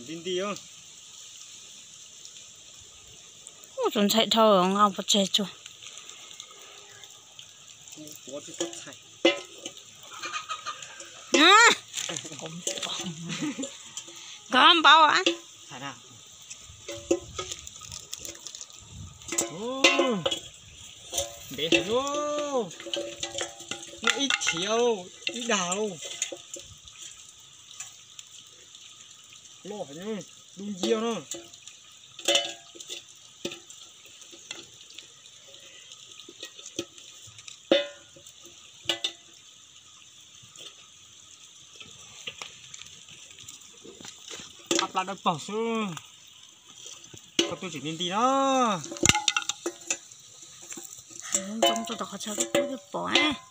Nti nti os. Ub, tus ntxhais dhau nqa pov tseg tsuag. Nkag npaum a. Ntev heev lauj. Muaj ib thiav ib dag lauj. Loj heev, dub nciab na. Qab plab dawb paug xwb. Koj twb tsis nti nti na. Ntoo rau tom qhov chaw kub twb pom na.